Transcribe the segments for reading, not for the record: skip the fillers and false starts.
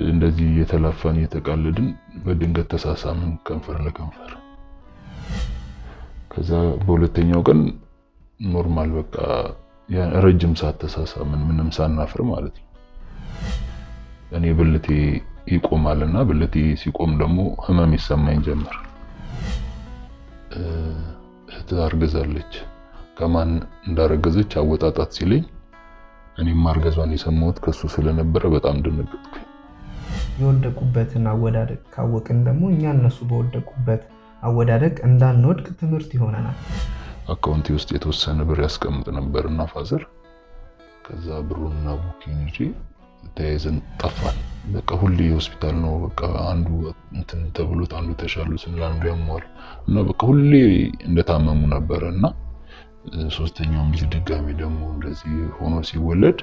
እንደዚህ እየተላፋን እየተቃለድን በድንገት ተሳሳምን ከንፈር ለከንፈር። ከዛ በሁለተኛው ቀን normal በቃ ረጅም ሰዓት ተሳሳምን፣ ምንም ሳናፍር ማለት ነው። እኔ ብልቴ ይቆማልና ብልቴ ሲቆም ደግሞ ህመም ይሰማኝ ጀመር። እህት አርግዛለች፣ ከማን እንዳረገዘች አወጣጣት ሲለኝ እኔም ማርገዟን የሰማሁት ከሱ ስለነበረ በጣም ደነገጥኩኝ። የወደቁበትን አወዳደቅ ካወቅን ደግሞ እኛ እነሱ በወደቁበት አወዳደቅ እንዳንወድቅ ትምህርት ይሆነናል። አካውንቴ ውስጥ የተወሰነ ብር ያስቀምጥ ነበር እና father ከዛ ብሩንና ቡኪን ይዤ ተያይዘን ጠፋን። በቃ ሁሌ ሆስፒታል ነው። በቃ አንዱ እንትን ተብሎት አንዱ ተሻሉ ስንል አንዱ ያመዋል እና በቃ ሁሌ እንደታመሙ ነበረ እና ሶስተኛውም ልጅ ድጋሚ ደግሞ እንደዚህ ሆኖ ሲወለድ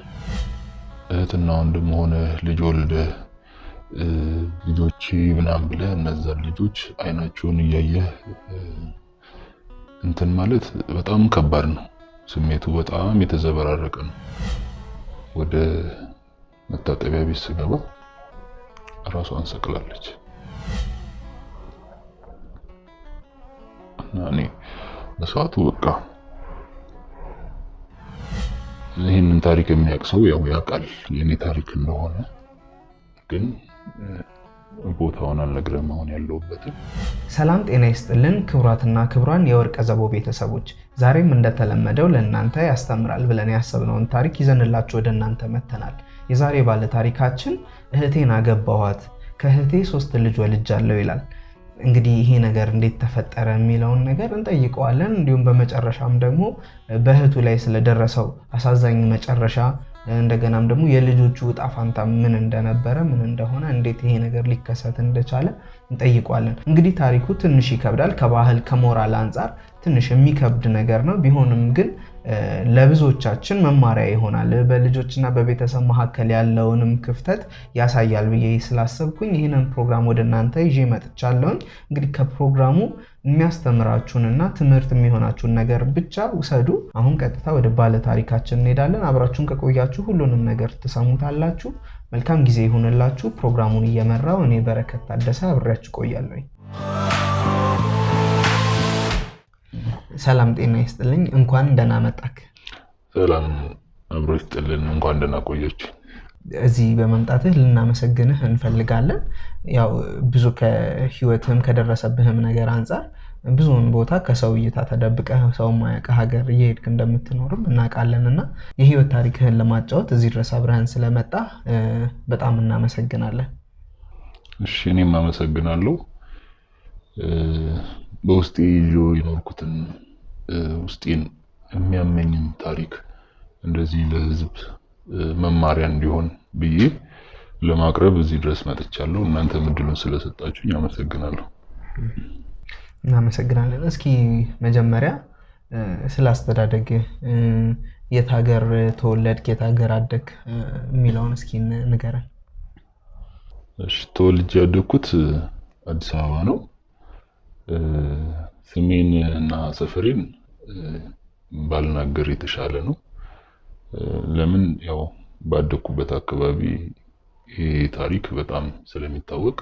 እህትና ወንድም ሆነ ልጅ ወልደህ ልጆቼ ምናምን ብለህ እነዛን ልጆች አይናቸውን እያየህ እንትን ማለት በጣም ከባድ ነው። ስሜቱ በጣም የተዘበራረቀ ነው። ወደ መታጠቢያ ቤት ስገባ ራሷን ሰቅላለች እና እኔ በሰዓቱ በቃ ይህንን ታሪክ የሚያውቅ ሰው ያው ያውቃል የኔ ታሪክ እንደሆነ፣ ግን ቦታውን አልነግርህም አሁን ያለሁበትን። ሰላም ጤና ይስጥልን ክቡራትና ክቡራን የወርቀ ዘቦ ቤተሰቦች፣ ዛሬም እንደተለመደው ለእናንተ ያስተምራል ብለን ያሰብነውን ታሪክ ይዘንላችሁ ወደ እናንተ መጥተናል። የዛሬ ባለ ታሪካችን እህቴን አገባኋት፣ ከእህቴ 3 ልጅ ወልጃለሁ ይላል። እንግዲህ ይሄ ነገር እንዴት ተፈጠረ የሚለውን ነገር እንጠይቀዋለን። እንዲሁም በመጨረሻም ደግሞ በእህቱ ላይ ስለደረሰው አሳዛኝ መጨረሻ እንደገናም ደግሞ የልጆቹ ዕጣ ፋንታ ምን እንደነበረ ምን እንደሆነ እንዴት ይሄ ነገር ሊከሰት እንደቻለ እንጠይቀዋለን። እንግዲህ ታሪኩ ትንሽ ይከብዳል። ከባህል ከሞራል አንጻር ትንሽ የሚከብድ ነገር ነው። ቢሆንም ግን ለብዙዎቻችን መማሪያ ይሆናል። በልጆችና በቤተሰብ መካከል ያለውንም ክፍተት ያሳያል ብዬ ስላሰብኩኝ ይህንን ፕሮግራም ወደ እናንተ ይዤ መጥቻለሁኝ። እንግዲህ ከፕሮግራሙ የሚያስተምራችሁንና ትምህርት የሚሆናችሁን ነገር ብቻ ውሰዱ። አሁን ቀጥታ ወደ ባለ ታሪካችን እንሄዳለን። አብራችሁን ከቆያችሁ ሁሉንም ነገር ትሰሙታላችሁ። መልካም ጊዜ ይሁንላችሁ። ፕሮግራሙን እየመራው እኔ በረከት ታደሰ አብሬያችሁ ቆያለሁኝ። ሰላም ጤና ይስጥልኝ። እንኳን ደህና መጣክ። ሰላም አብሮ ይስጥልን። እንኳን ደህና ቆያችሁ። እዚህ በመምጣትህ ልናመሰግንህ እንፈልጋለን። ያው ብዙ ከህይወትህም ከደረሰብህም ነገር አንጻር ብዙውን ቦታ ከሰው እይታ ተደብቀህ ሰው ማያውቅህ ሀገር እየሄድክ እንደምትኖርም እናውቃለን እና የህይወት ታሪክህን ለማጫወት እዚህ ድረስ አብረህን ስለመጣ በጣም እናመሰግናለን። እሺ፣ እኔም አመሰግናለሁ። በውስጤ ይዤ የኖርኩትን ውስጤን የሚያመኝን ታሪክ እንደዚህ ለህዝብ መማሪያ እንዲሆን ብዬ ለማቅረብ እዚህ ድረስ መጥቻለሁ። እናንተም እድሉን ስለሰጣችሁኝ አመሰግናለሁ። እናመሰግናለን። እስኪ መጀመሪያ ስለ አስተዳደግህ፣ የት ሀገር ተወለድክ፣ የት ሀገር አደግክ የሚለውን እስኪ ንገረን። እሺ፣ ተወልጄ ያደግኩት አዲስ አበባ ነው። ስሜን እና ሰፈሬን ባልናገር የተሻለ ነው። ለምን ያው ባደግኩበት አካባቢ ይሄ ታሪክ በጣም ስለሚታወቅ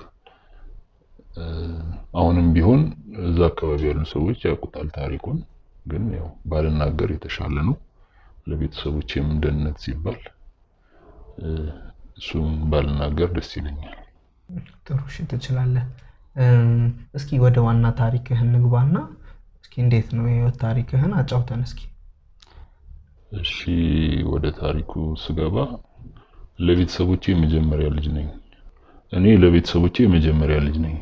አሁንም ቢሆን እዛ አካባቢ ያሉ ሰዎች ያውቁታል ታሪኩን። ግን ያው ባልናገር የተሻለ ነው ለቤተሰቦቼም ደህንነት ሲባል እሱም ባልናገር ደስ ይለኛል። ጥሩ፣ እሺ፣ ትችላለህ። እስኪ ወደ ዋና ታሪክህ እንግባና እስኪ እንዴት ነው የህይወት ታሪክህን አጫውተን እስኪ። እሺ፣ ወደ ታሪኩ ስገባ ለቤተሰቦቼ የመጀመሪያ ልጅ ነኝ። እኔ ለቤተሰቦቼ የመጀመሪያ ልጅ ነኝ።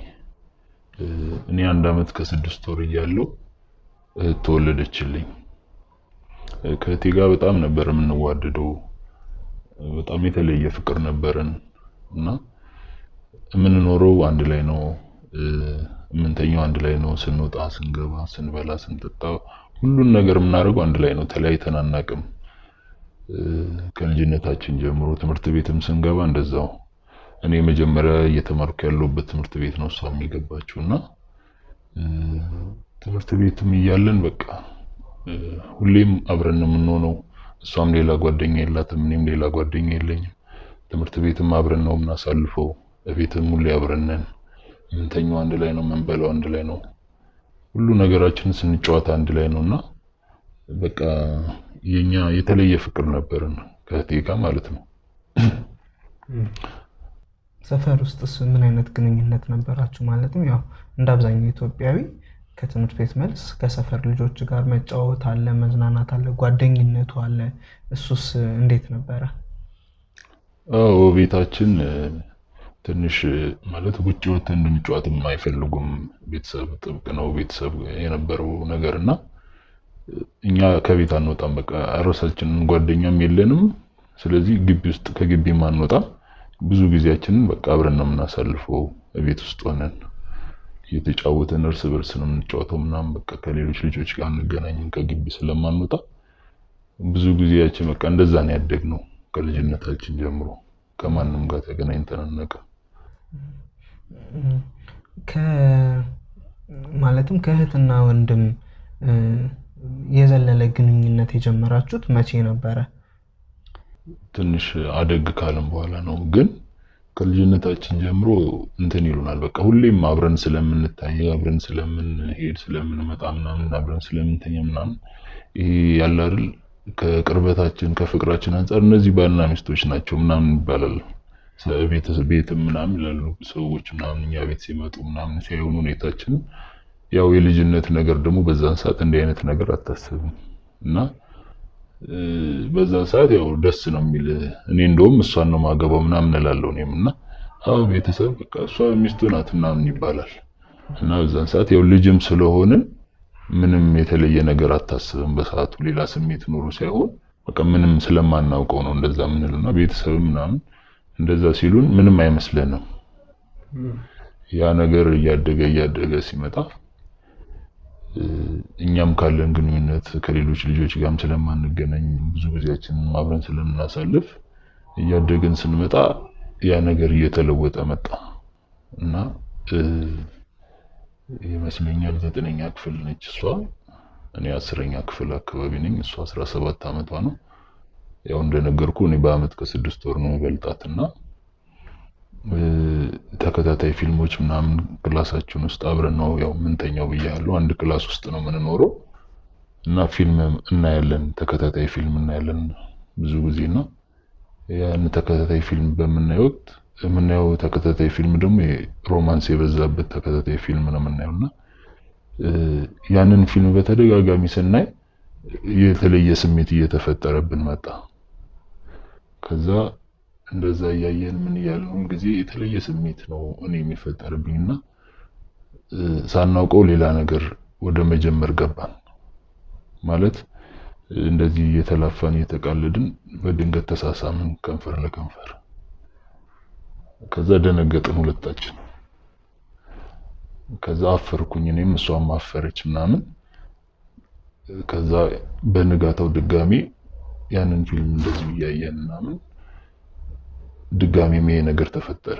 እኔ 1 ዓመት ከ6 ወር እያለሁ እህት ተወለደችልኝ። ከእህቴ ጋር በጣም ነበር የምንዋደደው። በጣም የተለየ ፍቅር ነበረን እና የምንኖረው አንድ ላይ ነው፣ የምንተኛው አንድ ላይ ነው። ስንወጣ፣ ስንገባ፣ ስንበላ፣ ስንጠጣ ሁሉን ነገር የምናደርገው አንድ ላይ ነው። ተለያይተን አናውቅም። ከልጅነታችን ጀምሮ ትምህርት ቤትም ስንገባ እንደዛው። እኔ መጀመሪያ እየተማርኩ ያለሁበት ትምህርት ቤት ነው እሷም የገባችው እና ትምህርት ቤትም እያለን በቃ ሁሌም አብረን ነው የምንሆነው። እሷም ሌላ ጓደኛ የላትም፣ እኔም ሌላ ጓደኛ የለኝም። ትምህርት ቤትም አብረን ነው የምናሳልፈው። ቤትም ሁሌ አብረን ነን። የምንተኛው አንድ ላይ ነው፣ የምንበላው አንድ ላይ ነው። ሁሉ ነገራችንን ስንጫወት አንድ ላይ ነው እና በቃ የኛ የተለየ ፍቅር ነበርን ከእህቴ ጋር ማለት ነው። ሰፈር ውስጥስ ምን አይነት ግንኙነት ነበራችሁ? ማለትም ያው እንደ አብዛኛው ኢትዮጵያዊ ከትምህርት ቤት መልስ ከሰፈር ልጆች ጋር መጫወት አለ፣ መዝናናት አለ፣ ጓደኝነቱ አለ። እሱስ እንዴት ነበረ? አዎ ቤታችን ትንሽ ማለት ውጭ ወጥተን እንድንጫወትም አይፈልጉም። ቤተሰብ ጥብቅ ነው ቤተሰብ የነበረው ነገር እና እኛ ከቤት አንወጣም። በቃ ራሳችንን ጓደኛም የለንም። ስለዚህ ግቢ ውስጥ ከግቢም አንወጣም። ብዙ ጊዜያችንን በቃ አብረን ነው የምናሳልፈው። ቤት ውስጥ ሆነን እየተጫወትን እርስ በርስ ነው የምንጫወተው ምናምን። በቃ ከሌሎች ልጆች ጋር አንገናኝም ከግቢ ስለማንወጣ ብዙ ጊዜያችን በቃ እንደዛ ነው ያደግነው። ከልጅነታችን ጀምሮ ከማንም ጋር ተገናኝተን አናውቅም። ማለትም ከእህትና ወንድም የዘለለ ግንኙነት የጀመራችሁት መቼ ነበረ? ትንሽ አደግ ካለም በኋላ ነው። ግን ከልጅነታችን ጀምሮ እንትን ይሉናል። በቃ ሁሌም አብረን ስለምንታይ፣ አብረን ስለምንሄድ፣ ስለምንመጣ ምናምን፣ አብረን ስለምንተኛ ምናምን ይሄ ያለ አይደል ከቅርበታችን ከፍቅራችን አንጻር እነዚህ ባልና ሚስቶች ናቸው ምናምን ይባላል። ቤትም ምናምን ይላሉ ሰዎች ምናምን እኛ ቤት ሲመጡ ምናምን ሲያዩን ሁኔታችን ያው የልጅነት ነገር ደግሞ በዛን ሰዓት እንዲህ አይነት ነገር አታስብም እና በዛን ሰዓት ያው ደስ ነው የሚል። እኔ እንደውም እሷን ነው ማገባው ምናምን እላለሁ እኔም እና አዎ ቤተሰብ በቃ እሷ ሚስቱ ናት ምናምን ይባላል እና በዛን ሰዓት ያው ልጅም ስለሆንን ምንም የተለየ ነገር አታስብም። በሰዓቱ ሌላ ስሜት ኖሮ ሳይሆን በቃ ምንም ስለማናውቀው ነው እንደዛ የምንለው እና ቤተሰብ ምናምን እንደዛ ሲሉን ምንም አይመስለንም። ያ ነገር እያደገ እያደገ ሲመጣ እኛም ካለን ግንኙነት ከሌሎች ልጆች ጋርም ስለማንገናኝ ብዙ ጊዜያችንን አብረን ስለምናሳልፍ እያደግን ስንመጣ ያ ነገር እየተለወጠ መጣ እና ይመስለኛል 9ኛ ክፍል ነች እሷ፣ እኔ 10ኛ ክፍል አካባቢ ነኝ። እሷ 17 ዓመቷ ነው። ያው እንደነገርኩ እኔ በአመት ከ6 ወር ነው የበልጣት እና ተከታታይ ፊልሞች ምናምን class ኣችን ውስጥ አብረን ነው ያው ምንተኛው ብያለሁ። አንድ class ውስጥ ነው የምንኖረው እና ፊልም እናያለን፣ ተከታታይ ፊልም እናያለን ብዙ ጊዜ እና ያን ተከታታይ ፊልም በምናየው ወቅት የምናየው ተከታታይ ፊልም ደግሞ romance የበዛበት ተከታታይ ፊልም ነው የምናየው እና ያንን ፊልም በተደጋጋሚ ስናይ የተለየ ስሜት እየተፈጠረብን መጣ። ከዛ እንደዛ እያየን ምን እያለን ጊዜ የተለየ ስሜት ነው እኔ የሚፈጠርብኝና ሳናውቀው ሌላ ነገር ወደ መጀመር ገባን። ማለት እንደዚህ እየተላፋን እየተቃለድን በድንገት ተሳሳምን ከንፈር ለከንፈር። ከዛ ደነገጥን ሁለታችን። ከዛ አፈርኩኝ እኔም እሷም አፈረች ምናምን። ከዛ በንጋታው ድጋሚ ያንን ፊልም እንደዚሁ እያየን ምናምን ድጋሚም ይሄ ነገር ተፈጠረ።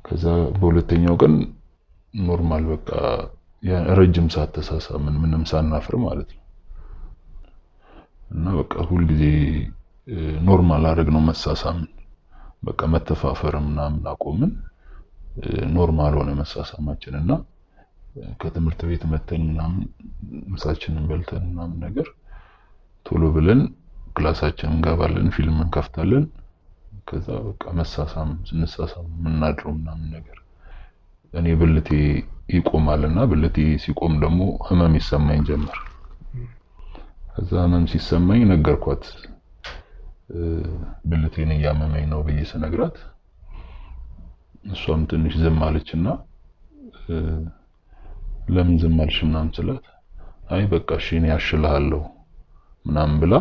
ከዛ በሁለተኛው ቀን normal በቃ ረጅም ሰዓት ተሳሳምን ምንም ሳናፍር ማለት ነው። እና በቃ ሁልጊዜ normal አደረግነው መሳሳምን፣ በቃ መተፋፈር ምናምን አቆምን። normal ሆነ መሳሳማችን እና ከትምህርት ቤት መተን ምናምን ምሳችንን በልተን ምናምን ነገር ቶሎ ብለን class ኣችን እንገባለን፣ ፊልም እንከፍታለን። ከዛ በቃ መሳሳም ስንሳሳም የምናድረው ምናምን ነገር እኔ ብልቴ ይቆማልና ብልቴ ሲቆም ደግሞ ህመም ይሰማኝ ጀመር። ከዛ ህመም ሲሰማኝ ነገርኳት፣ ብልቴን እያመመኝ ነው ብዬ ስነግራት እሷም ትንሽ ዝም አለችና ለምን ዝም አልሽ ምናምን ስላት አይ በቃ እሺ እኔ አሽልሃለሁ ምናምን ብላ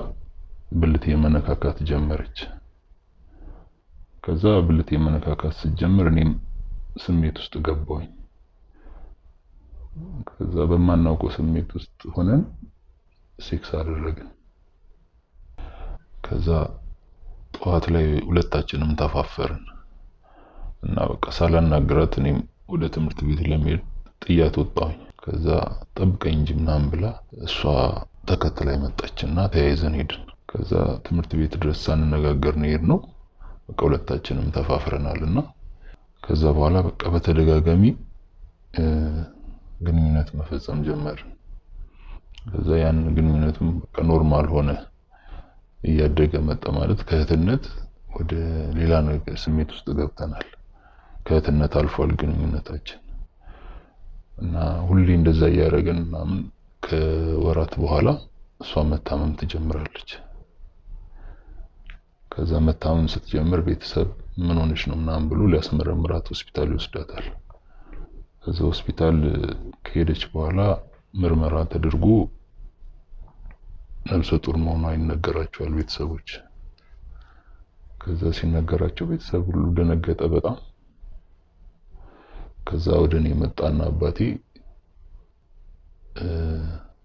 ብልቴ መነካካት ጀመረች። ከዛ ብልቴ መነካካት ስትጀምር እኔም ስሜት ውስጥ ገባሁኝ። ከዛ በማናውቀው ስሜት ውስጥ ሆነን ሴክስ አደረግን። ከዛ ጠዋት ላይ ሁለታችንም ተፋፈርን እና በቃ ሳላናግራት እኔም ወደ ትምህርት ቤት ለመሄድ ጥያት ወጣሁኝ። ከዛ ጠብቀኝ እንጂ ምናምን ብላ እሷ ተከትላ መጣችና ተያይዘን ሄድን። ከዛ ትምህርት ቤት ድረስ ሳንነጋገር ነው የሄድነው። በቃ ሁለታችንም ተፋፍረናል እና ከዛ በኋላ በቃ በተደጋጋሚ ግንኙነት መፈጸም ጀመርን። ከዛ ያን ግንኙነቱም በቃ normal ሆነ፣ እያደገ መጣ። ማለት ከእህትነት ወደ ሌላ ነገር ስሜት ውስጥ ገብተናል። ከእህትነት አልፏል ግንኙነታችን እና ሁሌ እንደዛ እያደረገን ምናምን ከወራት በኋላ እሷ መታመም ትጀምራለች። ከዛ መታመም ስትጀምር ቤተሰብ ምን ሆነች ነው ምናምን ብሎ ሊያስመረምራት ሆስፒታል ይወስዳታል። ከዛ ሆስፒታል ከሄደች በኋላ ምርመራ ተደርጎ ነፍሰ ጡር መሆኗ ይነገራቸዋል ቤተሰቦች። ከዛ ሲነገራቸው ቤተሰብ ሁሉ ደነገጠ በጣም። ከዛ ወደ እኔ መጣና አባቴ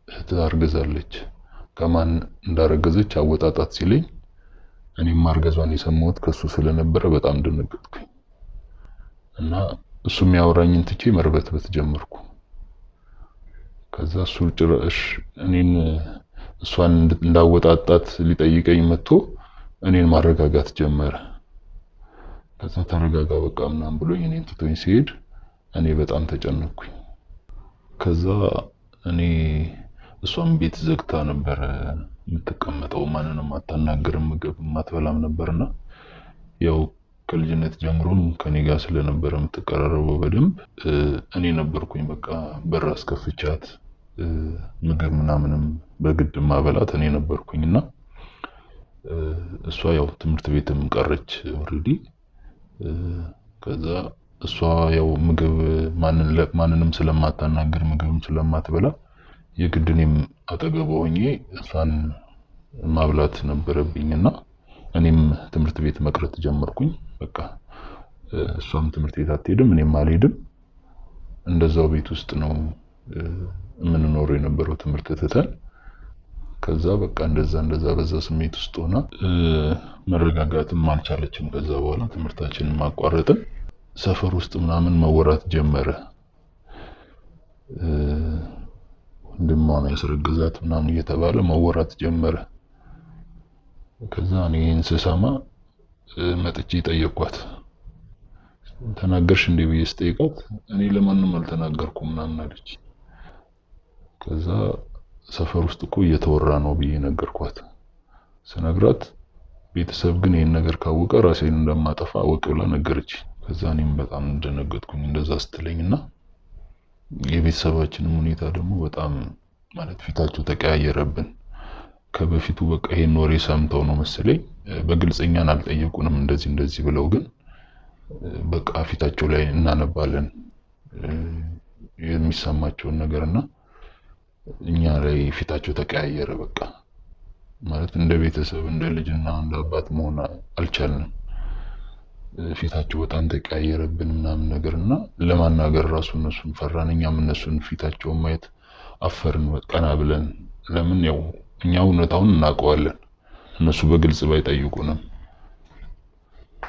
እህትህ አርግዛለች፣ ከማን እንዳረገዘች አወጣጣት ሲለኝ እኔም ማርገዟን የሰማሁት ከሱ ስለነበረ በጣም ደነገጥኩኝ እና እሱ የሚያወራኝን ትቼ መርበትበት ጀመርኩ። ከዛ እሱ ጭራሽ እኔን እሷን እንዳወጣጣት ሊጠይቀኝ መጥቶ እኔን ማረጋጋት ጀመረ። ከዛ ተረጋጋ በቃ ምናምን ብሎኝ እኔን ትቶኝ ሲሄድ እኔ በጣም ተጨነቅኩኝ። ከዛ እኔ እሷም ቤት ዘግታ ነበረ የምትቀመጠው፣ ማንንም አታናግርም፣ ምግብ አትበላም ነበርና ያው ከልጅነት ጀምሮም ከኔ ጋር ስለነበረ የምትቀራረበው በደንብ እኔ ነበርኩኝ። በቃ በር አስከፍቻት ምግብ ምናምንም በግድ ማበላት እኔ ነበርኩኝ እና እሷ ያው ትምህርት ቤትም ቀረች already። ከዛ እሷ ያው ምግብ ማንንም ስለማታናግር ምግብም ስለማትበላ የግድ እኔም አጠገቧ ሆኜ እሷን ማብላት ነበረብኝና እኔም ትምህርት ቤት መቅረት ጀመርኩኝ። በቃ እሷም ትምህርት ቤት አትሄድም፣ እኔም አልሄድም። እንደዛው ቤት ውስጥ ነው የምንኖረው የነበረው ትምህርት ትተን። ከዛ በቃ እንደዛ እንደዛ በዛ ስሜት ውስጥ ሆና መረጋጋትም አልቻለችም። ከዛ በኋላ ትምህርታችንን ማቋረጥን፣ ሰፈር ውስጥ ምናምን መወራት ጀመረ። ወንድሟን ያስረግዛት ምናምን እየተባለ መወራት ጀመረ። ከዛ እኔ ይህን ስሰማ መጥቼ ጠየኳት። ተናገርሽ እንዴ ብዬ ስጠይቃት እኔ ለማንም አልተናገርኩም ምናምን አለች። ከዛ ሰፈር ውስጥ እኮ እየተወራ ነው ብዬ ነገርኳት። ስነግራት ቤተሰብ ግን ይህን ነገር ካወቀ ራሴን እንደማጠፋ አወቅ ብላ ነገረች። ከዛ እኔም በጣም እንደነገጥኩኝ እንደዛ ስትለኝ እና የቤተሰባችንም ሁኔታ ደግሞ በጣም ማለት ፊታቸው ተቀያየረብን። ከበፊቱ በቃ ይሄን ወሬ ሰምተው ነው መሰለኝ በግልጽ እኛን አልጠየቁንም እንደዚህ እንደዚህ ብለው፣ ግን በቃ ፊታቸው ላይ እናነባለን የሚሰማቸውን ነገር እና እኛ ላይ ፊታቸው ተቀያየረ። በቃ ማለት እንደ ቤተሰብ እንደ ልጅና እንደ አባት መሆን አልቻልንም። ፊታቸው በጣም ተቀያየረብን ምናምን ነገር እና ለማናገር ራሱ እነሱን ፈራን። እኛም እነሱን ፊታቸውን ማየት አፈርን። ቀና ብለን ለምን ያው እኛ እውነታውን እናውቀዋለን እነሱ በግልጽ ባይጠይቁንም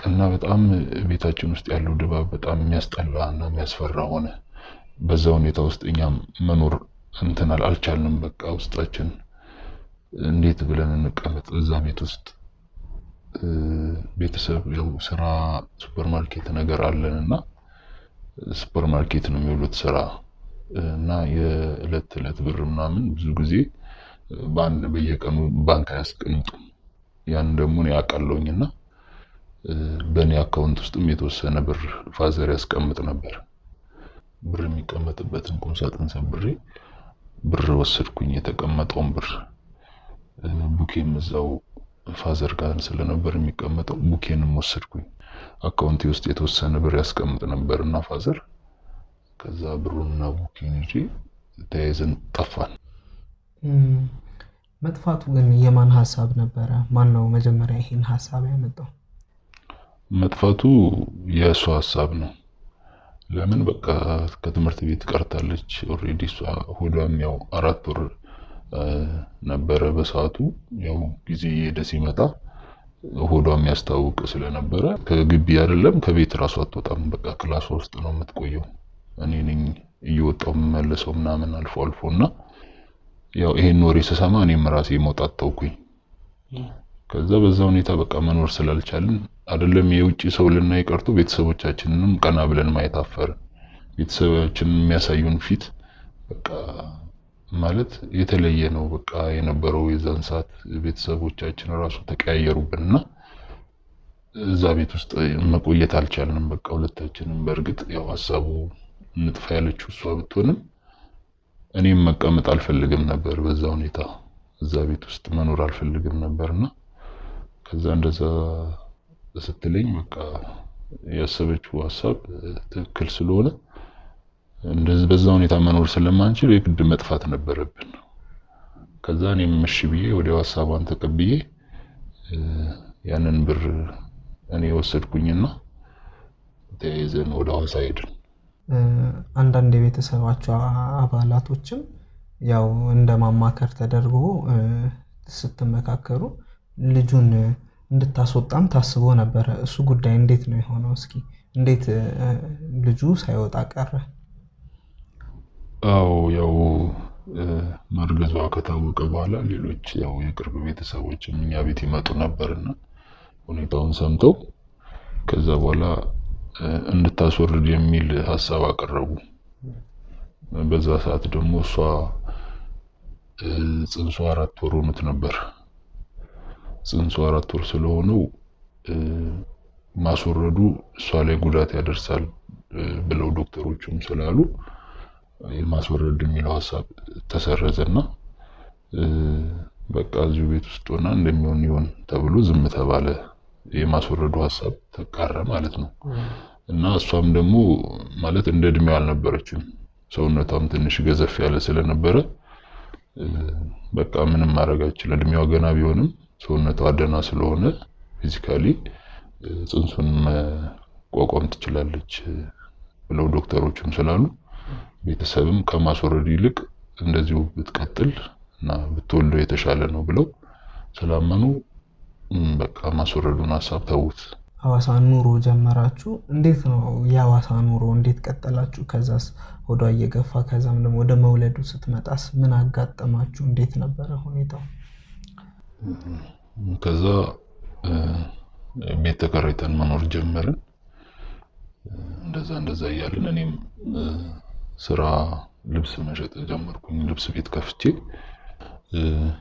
እና በጣም ቤታችን ውስጥ ያለው ድባብ በጣም የሚያስጠላ እና የሚያስፈራ ሆነ። በዛ ሁኔታ ውስጥ እኛም መኖር እንትን አልቻልንም። በቃ ውስጣችን እንዴት ብለን እንቀመጥ እዛ ቤት ውስጥ? ቤተሰብ ያው ስራ ሱፐርማርኬት ነገር አለን እና ሱፐርማርኬት ነው የሚውሉት ስራ እና የዕለት ዕለት ብር ምናምን ብዙ ጊዜ በአንድ በየቀኑ ባንክ አያስቀምጡም። ያን ደግሞ እኔ አውቃለሁኝ እና በእኔ account ውስጥም የተወሰነ ብር father ያስቀምጥ ነበር። ብር የሚቀመጥበትን ቁም ሳጥን ሰብሬ ብር ወሰድኩኝ፣ የተቀመጠውን ብር። ቡኬም እዛው father ጋር ስለነበር የሚቀመጠው ቡኬንም ወሰድኩኝ። account ኤ ውስጥ የተወሰነ ብር ያስቀምጥ ነበር እና father ከዛ ብሩንና ቡኬን ይዤ ተያይዘን ጠፋን። መጥፋቱ ግን የማን ሀሳብ ነበረ? ማን ነው መጀመሪያ ይሄን ሀሳብ ያመጣው? መጥፋቱ የእሷ ሀሳብ ነው። ለምን በቃ ከትምህርት ቤት ቀርታለች already። እሷ ሆዷም ያው 4 ወር ነበረ በሰዓቱ። ያው ጊዜ እየሄደ ሲመጣ ሆዷም ያስታውቅ ስለነበረ ከግቢ አይደለም ከቤት እራሱ አትወጣም። በቃ class ዋ ውስጥ ነው የምትቆየው። እኔ ነኝ እየወጣው የምመለሰው ምናምን አልፎ አልፎ እና ያው ይሄን ወሬ ስሰማ እኔም ራሴ መውጣት ተውኩኝ። ከዛ በዛ ሁኔታ በቃ መኖር ስላልቻልን አይደለም የውጭ ሰው ልናይ ቀርቶ ቤተሰቦቻችንንም ቀና ብለን ማየት አፈርን። ቤተሰባችንን የሚያሳዩን ፊት በቃ ማለት የተለየ ነው። በቃ የነበረው የዛን ሰዓት ቤተሰቦቻችን ራሱ ተቀያየሩብንና እዛ ቤት ውስጥ መቆየት አልቻልንም። በቃ ሁለታችንም በእርግጥ ያው ሀሳቡ እንጥፋ ያለችው እሷ ብትሆንም እኔም መቀመጥ አልፈልግም ነበር በዛ ሁኔታ እዛ ቤት ውስጥ መኖር አልፈልግም ነበርና ከዛ እንደዛ ስትለኝ በቃ ያሰበችው ሀሳብ ትክክል ስለሆነ እንደዚህ በዛ ሁኔታ መኖር ስለማንችል የግድ መጥፋት ነበረብን። ከዛ እኔም እሺ ብዬ ወዲያው ሀሳቧን ተቀብዬ ያንን ብር እኔ ወሰድኩኝና ተያይዘን ወደ ሐዋሳ ሄድን። አንዳንድ የቤተሰባቸው አባላቶችም ያው እንደ ማማከር ተደርጎ ስትመካከሩ ልጁን እንድታስወጣም ታስቦ ነበረ። እሱ ጉዳይ እንዴት ነው የሆነው? እስኪ እንዴት ልጁ ሳይወጣ ቀረ? አዎ ያው መርገዟ ከታወቀ በኋላ ሌሎች ያው የቅርብ ቤተሰቦችም እኛ ቤት ይመጡ ነበርና ሁኔታውን ሰምተው ከዛ በኋላ እንድታስወርድ የሚል ሀሳብ አቀረቡ። በዛ ሰዓት ደግሞ እሷ ጽንሷ 4 ወር ሆኖት ነበር። ጽንሷ 4 ወር ስለሆነው ማስወረዱ እሷ ላይ ጉዳት ያደርሳል ብለው ዶክተሮቹም ስላሉ የማስወረድ የሚለው ሀሳብ ተሰረዘና በቃ እዚሁ ቤት ውስጥ ሆና እንደሚሆን ይሆን ተብሎ ዝም ተባለ። የማስወረዱ ሀሳብ ተቃረ ማለት ነው። እና እሷም ደግሞ ማለት እንደ እድሜው አልነበረችም። ሰውነቷም ትንሽ ገዘፍ ያለ ስለነበረ በቃ ምንም ማድረግ አትችልም። እድሜዋ ገና ቢሆንም ሰውነቷ ደህና ስለሆነ physically ጽንሱን መቋቋም ትችላለች ብለው ዶክተሮችም ስላሉ ቤተሰብም ከማስወረድ ይልቅ እንደዚሁ ብትቀጥል እና ብትወልደው የተሻለ ነው ብለው ስላመኑ በቃ ማስወረዱን ሀሳብ ተዉት። ሐዋሳ ኑሮ ጀመራችሁ። እንዴት ነው የሐዋሳ ኑሮ እንዴት ቀጠላችሁ? ከዛስ ሆዷ እየገፋ ከዛም ደግሞ ወደ መውለዱ ስትመጣስ ምን አጋጠማችሁ? እንዴት ነበረ ሁኔታው? ከዛ ቤት ተከራይተን መኖር ጀመርን። እንደዛ እንደዛ እያልን እኔም ስራ ልብስ መሸጥ ጀመርኩኝ። ልብስ ቤት ከፍቼ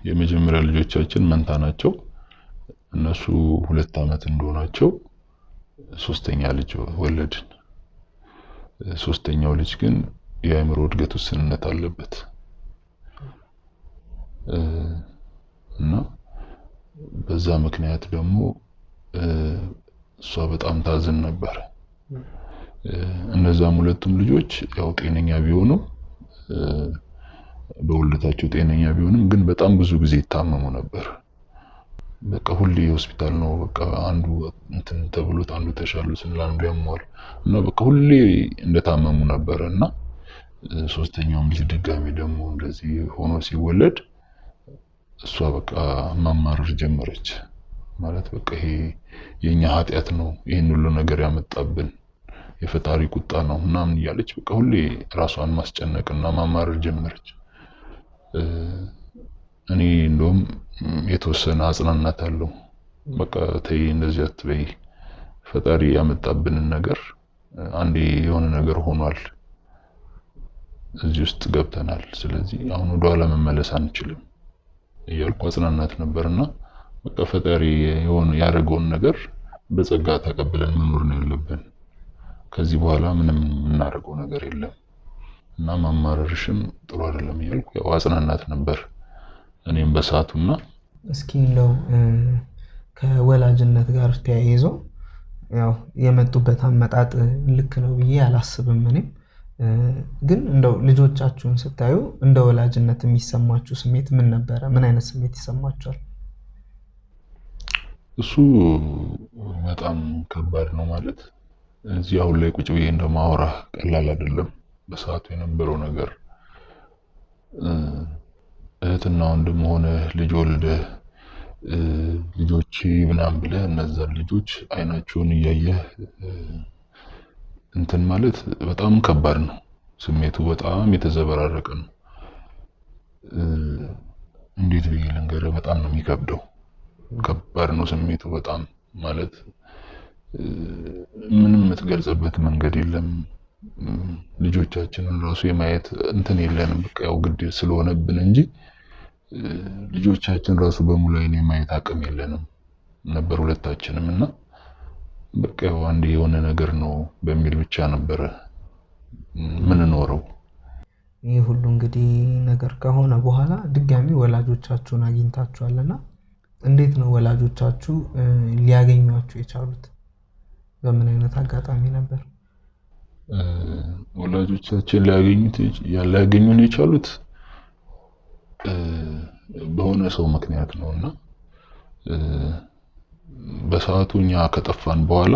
የመጀመሪያ ልጆቻችን መንታ ናቸው። እነሱ 2 ዓመት እንደሆናቸው ሶስተኛ ልጅ ወለድን። ሶስተኛው ልጅ ግን የአእምሮ እድገት ውስንነት አለበት እና በዛ ምክንያት ደግሞ እሷ በጣም ታዝን ነበር። እነዛም ሁለቱም ልጆች ያው ጤነኛ ቢሆኑም በውልደታቸው ጤነኛ ቢሆኑም ግን በጣም ብዙ ጊዜ ይታመሙ ነበር። በቃ ሁሌ ሆስፒታል ነው። በቃ አንዱ እንትን ተብሎት አንዱ ተሻሉ ስንል አንዱ ያመዋል እና በቃ ሁሌ እንደታመሙ ነበር። እና ሶስተኛውም ልጅ ድጋሚ ደግሞ እንደዚህ ሆኖ ሲወለድ እሷ በቃ ማማረር ጀመረች። ማለት በቃ ይሄ የኛ ኃጢአት ነው፣ ይሄን ሁሉ ነገር ያመጣብን የፈጣሪ ቁጣ ነው ምናምን እያለች በቃ ሁሌ ራሷን ማስጨነቅና ማማረር ጀመረች። እኔ እንደውም የተወሰነ አጽናናት አለው። በቃ ተይ እንደዚህ አትበይ፣ ፈጣሪ ያመጣብንን ነገር አንዴ የሆነ ነገር ሆኗል፣ እዚህ ውስጥ ገብተናል፣ ስለዚህ አሁን ወደኋላ መመለስ አንችልም እያልኩ አጽናናት ነበርና በቃ ፈጣሪ የሆነ ያደረገውን ነገር በጸጋ ተቀብለን መኖር ነው ያለብን። ከዚህ በኋላ ምንም የምናደርገው ነገር የለም እና ማማረርሽም ጥሩ አይደለም እያልኩ ያው አጽናናት ነበር እኔም በሰዓቱና። እስኪ እንደው ከወላጅነት ጋር ተያይዞ ያው የመጡበት አመጣጥ ልክ ነው ብዬ አላስብም። እኔም ግን እንደው ልጆቻችሁን ስታዩ እንደ ወላጅነት የሚሰማችሁ ስሜት ምን ነበረ? ምን አይነት ስሜት ይሰማችኋል? እሱ በጣም ከባድ ነው። ማለት እዚህ አሁን ላይ ቁጭ ብዬ እንደማወራህ ቀላል አይደለም። በሰዓቱ የነበረው ነገር እህትና ወንድም ሆነ ልጅ ወልደህ ልጆቼ ምናምን ብለህ እነዛን ልጆች አይናቸውን እያየህ እንትን ማለት በጣም ከባድ ነው። ስሜቱ በጣም የተዘበራረቀ ነው። እንዴት ብዬ ልንገርህ? በጣም ነው የሚከብደው። ከባድ ነው ስሜቱ በጣም ማለት ምንም የምትገልጽበት መንገድ የለም። ልጆቻችንን ራሱ የማየት እንትን የለንም። በቃ ያው ግድ ስለሆነብን እንጂ ልጆቻችን ራሱ በሙሉ አይን የማየት አቅም የለንም ነበር ሁለታችንም። እና በቃ ያው አንድ የሆነ ነገር ነው በሚል ብቻ ነበረ ምንኖረው። ይህ ሁሉ እንግዲህ ነገር ከሆነ በኋላ ድጋሚ ወላጆቻችሁን አግኝታችኋልና እንዴት ነው ወላጆቻችሁ ሊያገኟችሁ የቻሉት? በምን አይነት አጋጣሚ ነበር? ወላጆቻችን ሊያገኙን የቻሉት በሆነ ሰው ምክንያት ነው። እና በሰዓቱ እኛ ከጠፋን በኋላ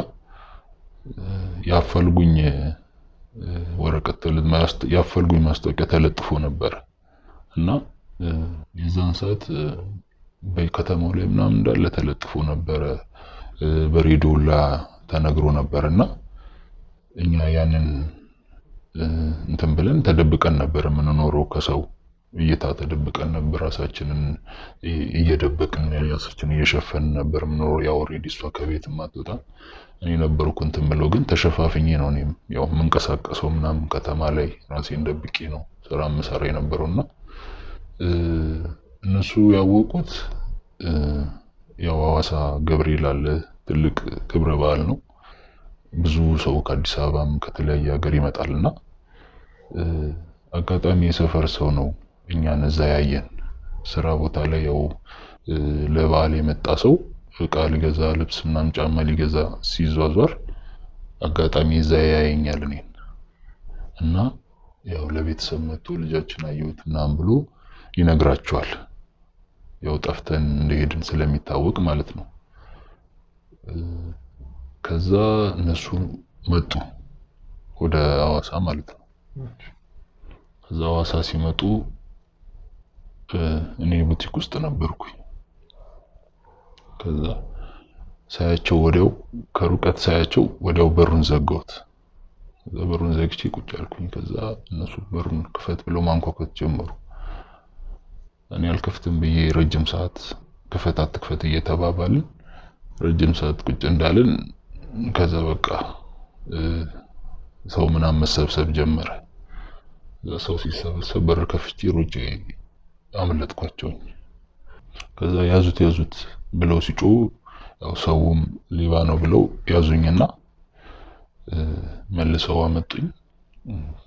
ያፈልጉኝ ወረቀት ያፈልጉኝ ማስታወቂያ ተለጥፎ ነበር። እና የዛን ሰዓት በከተማው ላይ ምናምን እንዳለ ተለጥፎ ነበረ፣ በሬዲዮ ላይ ተነግሮ ነበር። እና እኛ ያንን እንትን ብለን ተደብቀን ነበር የምንኖረው፣ ከሰው እይታ ተደብቀን ነበር፣ ራሳችንን እየደበቅን ራሳችንን እየሸፈንን ነበር የምንኖረው። ያው already እሷ ከቤት አትወጣም፣ እኔ ነበርኩ እንትን ብለው፣ ግን ተሸፋፍኜ ነው እኔም ያው የምንቀሳቀሰው ምናምን፣ ከተማ ላይ ራሴን ደብቄ ነው ስራ የምሰራ የነበረው። እና እነሱ ያወቁት ያው ሐዋሳ ገብርኤል አለ፣ ትልቅ ክብረ በዓል ነው። ብዙ ሰው ከአዲስ አበባም ከተለያየ ሀገር ይመጣል። እና አጋጣሚ የሰፈር ሰው ነው እኛን እዛ ያየን። ስራ ቦታ ላይ ያው ለበዓል የመጣ ሰው እቃ ሊገዛ፣ ልብስ ምናምን ጫማ ሊገዛ ሲዟዟር አጋጣሚ እዛ ያየኛል እኔን። እና ያው ለቤተሰብ መጥቶ ልጃችን አየሁት ምናምን ብሎ ይነግራቸዋል። ያው ጠፍተን እንደሄድን ስለሚታወቅ ማለት ነው። ከዛ እነሱ መጡ ወደ ሐዋሳ ማለት ነው። ከዛ ሐዋሳ ሲመጡ እኔ ቡቲክ ውስጥ ነበርኩኝ። ከዛ ሳያቸው ወዲያው ከሩቀት ሳያቸው ወዲያው በሩን ዘጋሁት። ከዛ በሩን ዘግቼ ቁጭ አልኩኝ። ከዛ እነሱ በሩን ክፈት ብለው ማንኳኳት ጀመሩ። እኔ አልከፍትም ብዬ ረጅም ሰዓት ክፈት አትክፈት እየተባባልን ረጅም ሰዓት ቁጭ እንዳልን ከዛ በቃ ሰው ምናምን መሰብሰብ ጀመረ። እዛ ሰው ሲሰበሰብ በር ከፍቼ ሮጬ አመለጥኳቸው። ከዛ ያዙት ያዙት ብለው ሲጮሁ ያው ሰውም ሌባ ነው ብለው ያዙኝና መልሰው አመጡኝ።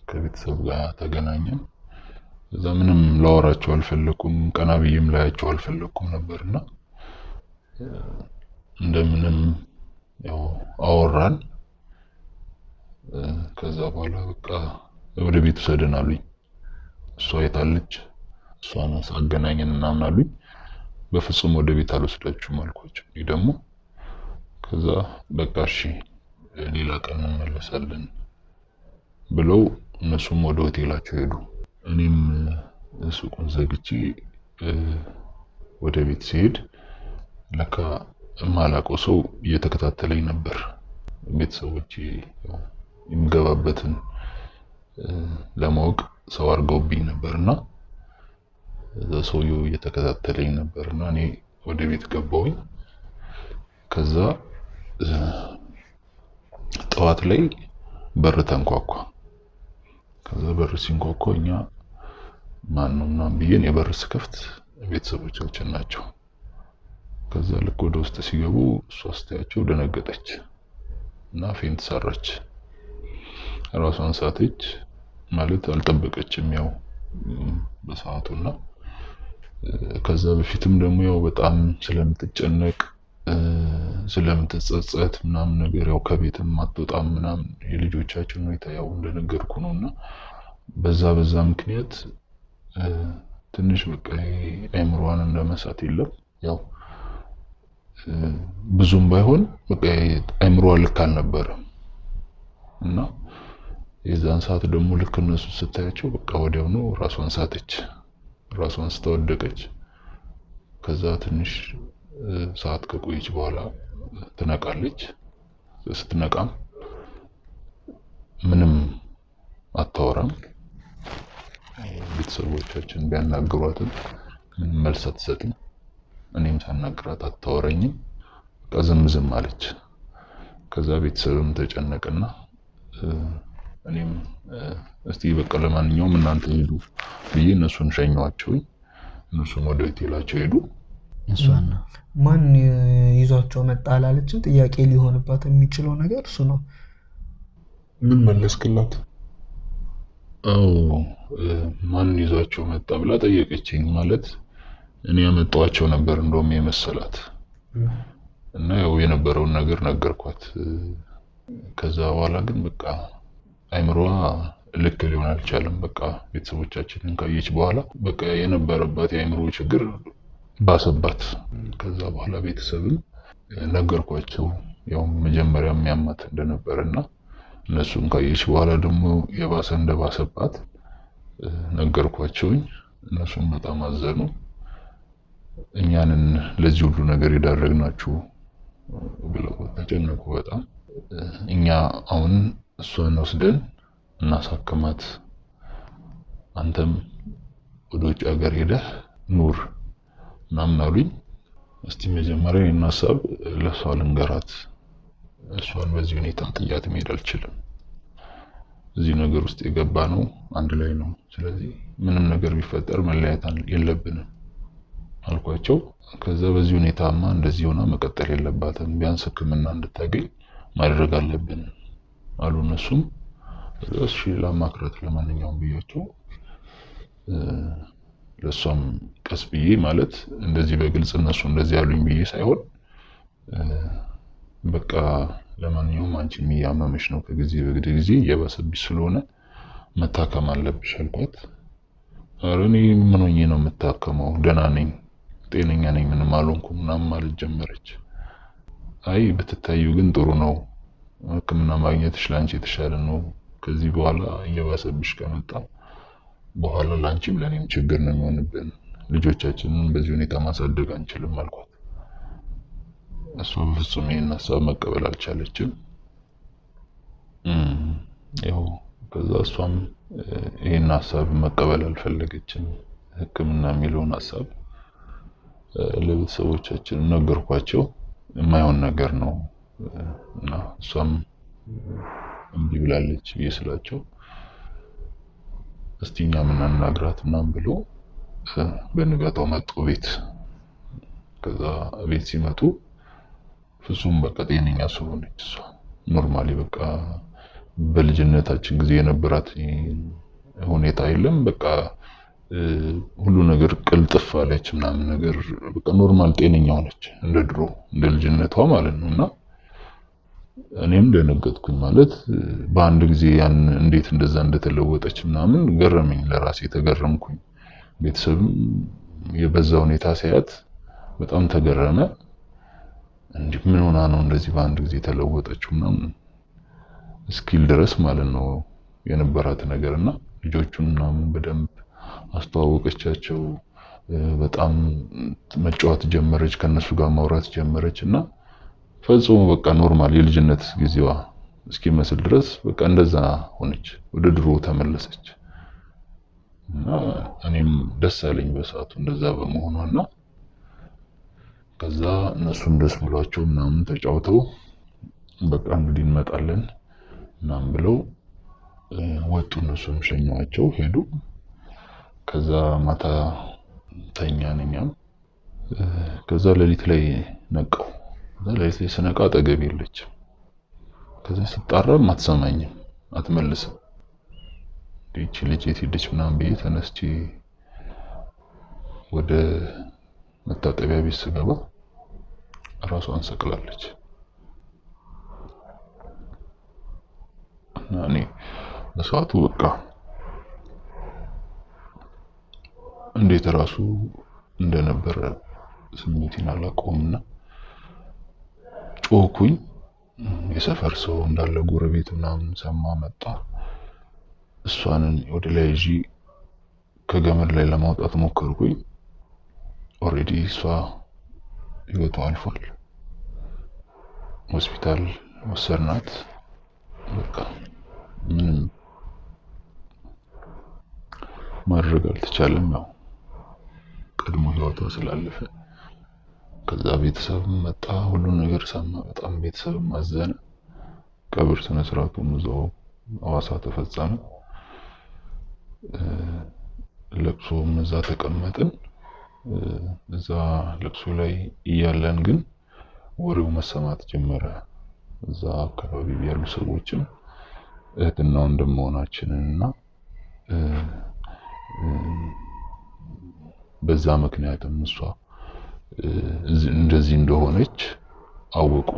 ከቤተሰብ ጋር ተገናኘን። እዛ ምንም ላወራቸው አልፈለኩም፣ ቀና ብዬም ላያቸው አልፈለኩም ነበርና እንደምንም ያው አወራን። ከዛ በኋላ በቃ ወደ ቤት ውሰደን አሉኝ። እሷ የታለች እሷን አገናኘን ምናምን አሉኝ። በፍጹም ወደ ቤት አልወስዳችሁም አልኳቸው። እኔ ደግሞ ከዛ በቃ እሺ ሌላ ቀን እንመለሳለን ብለው እነሱም ወደ ሆቴላቸው ሄዱ። እኔም ሱቁን ዘግቼ ወደ ቤት ሲሄድ ለካ የማላውቀው ሰው እየተከታተለኝ ነበር። ቤተሰቦቼ የምገባበትን ለማወቅ ሰው አድርገውብኝ ነበርና እዛ ሰውየው እየተከታተለኝ ነበርና እኔ ወደ ቤት ገባሁኝ። ከዛ ጠዋት ላይ በር ተንኳኳ። ከዛ በር ሲንኳኳ እኛ ማን ነው ምናምን ብዬ እኔ በር ስከፍት ቤተሰቦቻችን ናቸው። ከዛ ልክ ወደ ውስጥ ሲገቡ እሷ ስታያቸው ደነገጠች እና faint ሰራች። ራሷን ሳተች፣ ማለት አልጠበቀችም ያው በሰዓቱና ከዛ በፊትም ደግሞ ያው በጣም ስለምትጨነቅ ስለምትጸጸት ምናምን ነገር ያው ከቤትም አትወጣም ምናምን፣ የልጆቻችን ሁኔታ ያው እንደነገርኩ ነውና በዛ በዛ ምክንያት ትንሽ በቃ አይምሮዋን እንደመሳት የለም ያው ብዙም ባይሆን በቃ አይምሮዋ ልክ አልነበረም። እና የዛን ሰዓት ደግሞ ልክ እነሱ ስታያቸው በቃ ወዲያውኑ ራሷን ሳተች፣ ራሷን ስታወደቀች። ከዛ ትንሽ ሰዓት ከቆየች በኋላ ትነቃለች። ስትነቃም ምንም አታወራም። ቤተሰቦቻችን ቢያናግሯትም ምንም መልስ አትሰጥም። እኔም ሳናግራት አታወራኝም። በቃ ዝም ዝም አለች። ከዛ ቤተሰብም ተጨነቀና እኔም እስቲ በቃ ለማንኛውም እናንተ ሄዱ ብዬ እነሱን ሸኘኋቸው። እነሱም ወደ ሆቴላቸው ሄዱ። እሷን ነው ማን ይዟቸው መጣ አላለችም። ጥያቄ ሊሆንባት የሚችለው ነገር እሱ ነው። ምን መለስክላት? አዎ ማን ይዟቸው መጣ ብላ ጠየቀችኝ። ማለት እኔ ያመጣኋቸው ነበር እንደውም የመሰላት እና ያው የነበረውን ነገር ነገርኳት። ከዛ በኋላ ግን በቃ አይምሮዋ ልክ ሊሆን አልቻለም። በቃ ቤተሰቦቻችንን ካየች በኋላ በቃ የነበረባት የአይምሮ ችግር ባሰባት። ከዛ በኋላ ቤተሰብም ነገርኳቸው ያው መጀመሪያ የሚያማት እንደነበረ እና እነሱን ካየች በኋላ ደግሞ የባሰ እንደባሰባት ነገርኳቸውኝ። እነሱም በጣም አዘኑ። እኛንን ለዚህ ሁሉ ነገር የዳረግናችሁ ብለው ተጨነቁ በጣም። እኛ አሁን እሷን ወስደን እናሳክማት፣ አንተም ወደ ውጭ ሀገር ሄደህ ኑር ምናምን አሉኝ። እስቲ መጀመሪያ ይህን ሀሳብ ለእሷ ልንገራት፣ እሷን በዚህ ሁኔታ ጥያት መሄድ አልችልም። እዚህ ነገር ውስጥ የገባ ነው አንድ ላይ ነው። ስለዚህ ምንም ነገር ቢፈጠር መለያየት የለብንም አልኳቸው። ከዛ በዚህ ሁኔታማ እንደዚህ ሆና መቀጠል የለባትም፣ ቢያንስ ሕክምና እንድታገኝ ማድረግ አለብን አሉ እነሱም። እሺ ላማክራት ለማንኛውም ብያቸው ለእሷም ቀስ ብዬ ማለት እንደዚህ በግልጽ እነሱ እንደዚህ ያሉኝ ብዬ ሳይሆን በቃ ለማንኛውም አንቺም እያመመሽ ነው፣ ከጊዜ ወደ ጊዜ እየባሰብሽ ስለሆነ መታከም አለብሽ አልኳት። ኧረ እኔ ምን ሆኜ ነው የምታከመው? ደህና ነኝ፣ ጤነኛ ነኝ፣ ምንም አልሆንኩም ምናምን ማለት ጀመረች። አይ ብትታዩ ግን ጥሩ ነው፣ ሕክምና ማግኘትሽ ለአንቺ የተሻለ ነው። ከዚህ በኋላ እየባሰብሽ ከመጣ በኋላ ለአንቺም ለእኔም ችግር ነው የሚሆንብን፣ ልጆቻችንን በዚህ ሁኔታ ማሳደግ አንችልም አልኳት። እሷ በፍጹም ይህን ሀሳብ መቀበል አልቻለችም። ያው ከዛ እሷም ይህን ሀሳብ መቀበል አልፈለገችም። ሕክምና የሚለውን ሀሳብ ለቤተሰቦቻችን ነገርኳቸው። የማይሆን ነገር ነው እና እሷም እምቢ ብላለች ብዬ ስላቸው እስቲ እኛ ምናናግራት ምናምን ብሎ በንጋታው መጡ ቤት። ከዛ ቤት ሲመጡ ፍጹም በቃ ጤነኛ ሰው ሆነች እሷ። Normally በቃ በልጅነታችን ጊዜ የነበራት ሁኔታ የለም። በቃ ሁሉ ነገር ቅልጥፍ አለች ምናምን ነገር በቃ normal ጤነኛ ሆነች፣ እንደ ድሮ እንደ ልጅነቷ ማለት ነው። እና እኔም ደነገጥኩኝ። ማለት በአንድ ጊዜ ያን እንዴት እንደዛ እንደተለወጠች ምናምን ገረመኝ፣ ለራሴ ተገረምኩኝ። ቤተሰብም የበዛ ሁኔታ ሲያያት በጣም ተገረመ። እንዲህ ምን ሆና ነው እንደዚህ በአንድ ጊዜ የተለወጠችው ምናምን እስኪል ድረስ ማለት ነው የነበራት ነገር። እና ልጆቹን ምናምን በደንብ አስተዋወቀቻቸው። በጣም መጫወት ጀመረች፣ ከነሱ ጋር ማውራት ጀመረች። እና ፈጽሞ በቃ normal የልጅነት ጊዜዋ እስኪመስል ድረስ በቃ እንደዛ ሆነች፣ ወደ ድሮ ተመለሰች። እና እኔም ደስ አለኝ በሰዓቱ እንደዛ በመሆኗ። እና ከዛ እነሱም ደስ ብሏቸው ምናምን ተጫውተው በቃ እንግዲህ እንመጣለን ምናምን ብለው ወጡ። እነሱም ሸኘኋቸው ሄዱ። ከዛ ማታ ተኛን እኛም። ከዛ ሌሊት ላይ ነቃው። ከዛ ሌሊት ላይ ስነቃ አጠገቤ የለችም። ከዛ ስጣራም አትሰማኝም፣ አትመልስም። ይቺ ልጅ የት ሄደች ምናምን ብዬ ተነስቼ ወደ መታጠቢያ ቤት ስገባ ራሷን ሰቅላለች። እና እኔ በሰዓቱ በቃ እንዴት ራሱ እንደነበረ ስሜቴን አላውቀውምና ጮኩኝ። የሰፈር ሰው እንዳለ ጎረቤት ምናምን ሰማ፣ መጣ። እሷንን ወደ ላይ ይዤ ከገመድ ላይ ለማውጣት ሞከርኩኝ። Already እሷ ህይወቷ አልፏል። ሆስፒታል ወሰድናት። በቃ ምንም ማድረግ አልተቻለም። ያው ቀድሞ ህይወቷ ስላለፈ። ከዛ ቤተሰብ መጣ፣ ሁሉን ነገር ሰማ። በጣም ቤተሰብ አዘነ። ቀብር ስነ ስርዓቱም እዛው ሐዋሳ ተፈጸመ። ለቅሶም እዛ ተቀመጥን። እዛ ለቅሶ ላይ እያለን ግን ወሬው መሰማት ጀመረ። እዛ አካባቢ ያሉ ሰዎችም እህትና ወንድም መሆናችንን እና በዛ ምክንያትም እሷ እንደዚህ እንደሆነች አወቁ።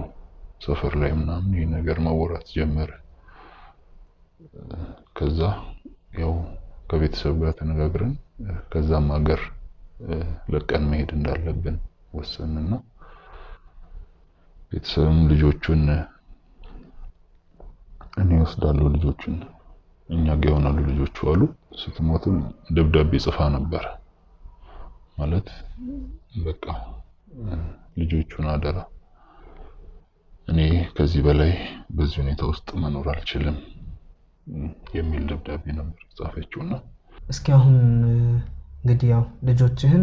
ሰፈር ላይ ምናምን ይህ ነገር መወራት ጀመረ። ከዛ ያው ከቤተሰብ ጋር ተነጋግረን ከዛም ሀገር ለቀን መሄድ እንዳለብን ወሰንና ቤተሰብም ልጆቹን እኔ እወስዳለሁ፣ ልጆቹን እኛ ጋ ይሆናሉ ልጆቹ አሉ። ስትሞትም ደብዳቤ ጽፋ ነበር። ማለት በቃ ልጆቹን አደራ፣ እኔ ከዚህ በላይ በዚህ ሁኔታ ውስጥ መኖር አልችልም የሚል ደብዳቤ ነበር ጻፈችውና እስኪ አሁን እንግዲህ ያው ልጆችህን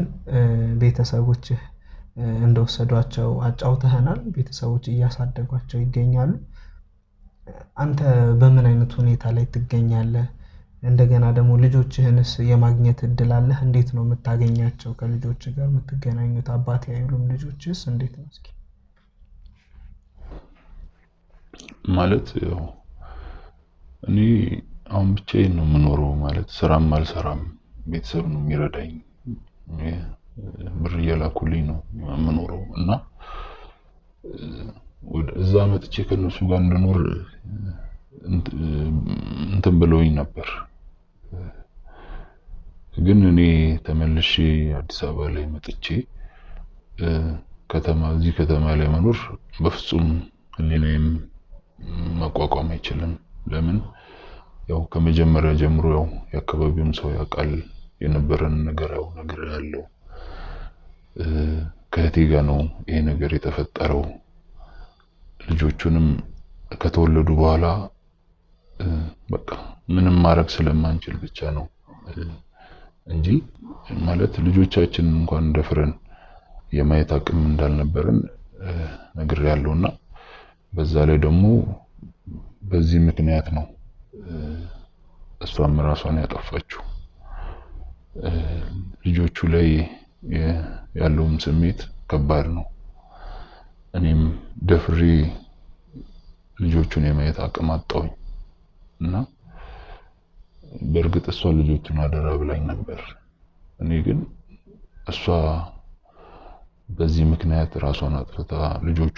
ቤተሰቦችህ እንደወሰዷቸው አጫውተህናል። ቤተሰቦች እያሳደጓቸው ይገኛሉ። አንተ በምን አይነት ሁኔታ ላይ ትገኛለህ? እንደገና ደግሞ ልጆችህንስ የማግኘት እድል አለህ? እንዴት ነው የምታገኛቸው? ከልጆች ጋር የምትገናኙት አባቴ አይሉም ልጆችስ እንዴት ነው? እስኪ ማለት ያው እኔ አሁን ብቻዬን ነው የምኖረው። ማለት ስራም አልሰራም፣ ቤተሰብ ነው የሚረዳኝ፣ ብር እየላኩልኝ ነው የምኖረው እና እዛ መጥቼ ከእነሱ ጋር እንድኖር እንትን ብለውኝ ነበር። ግን እኔ ተመልሼ አዲስ አበባ ላይ መጥቼ ከተማ እዚህ ከተማ ላይ መኖር በፍጹም ሕሊናዬም መቋቋም አይችልም። ለምን ያው ከመጀመሪያ ጀምሮ ያው የአካባቢውም ሰው ያውቃል የነበረን ነገር ያው ነገር ያለው ከእህቴ ጋር ነው ይሄ ነገር የተፈጠረው። ልጆቹንም ከተወለዱ በኋላ በቃ ምንም ማድረግ ስለማንችል ብቻ ነው እንጂ ማለት ልጆቻችንን እንኳን ደፍረን የማየት አቅም እንዳልነበረን ነግሬያለሁና በዛ ላይ ደግሞ በዚህ ምክንያት ነው እሷም ራሷን ያጠፋችው። ልጆቹ ላይ ያለውም ስሜት ከባድ ነው። እኔም ደፍሬ ልጆቹን የማየት አቅም አጣሁኝ እና በእርግጥ እሷ ልጆቹን አደራ ብላኝ ነበር። እኔ ግን እሷ በዚህ ምክንያት ራሷን አጥፍታ ልጆቹ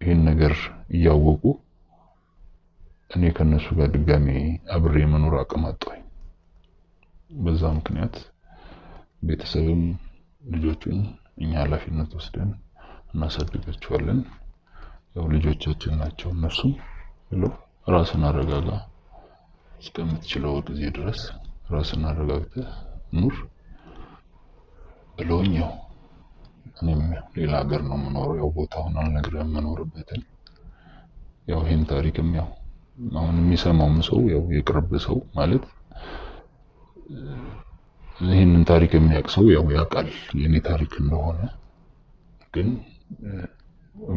ይህን ነገር እያወቁ እኔ ከነሱ ጋር ድጋሜ አብሬ የመኖር አቅም አጣሁኝ። በዛ ምክንያት ቤተሰብም ልጆቹን እኛ ኃላፊነት ወስደን እናሳድጋቸዋለን፣ ያው ልጆቻችን ናቸው እነሱም ብሎ ራስን አረጋጋ፣ እስከምትችለው ጊዜ ድረስ ራስን አረጋግተህ ኑር ብለውኝ ያው እኔም ሌላ ሀገር ነው የምኖረው። ያው ቦታውን አልነግርህም የምኖርበትን። ያው ይሄን ታሪክም ያው አሁን የሚሰማውም ሰው ያው የቅርብ ሰው ማለት ይህንን ታሪክ የሚያውቅ ሰው ያው ያውቃል የኔ ታሪክ እንደሆነ። ግን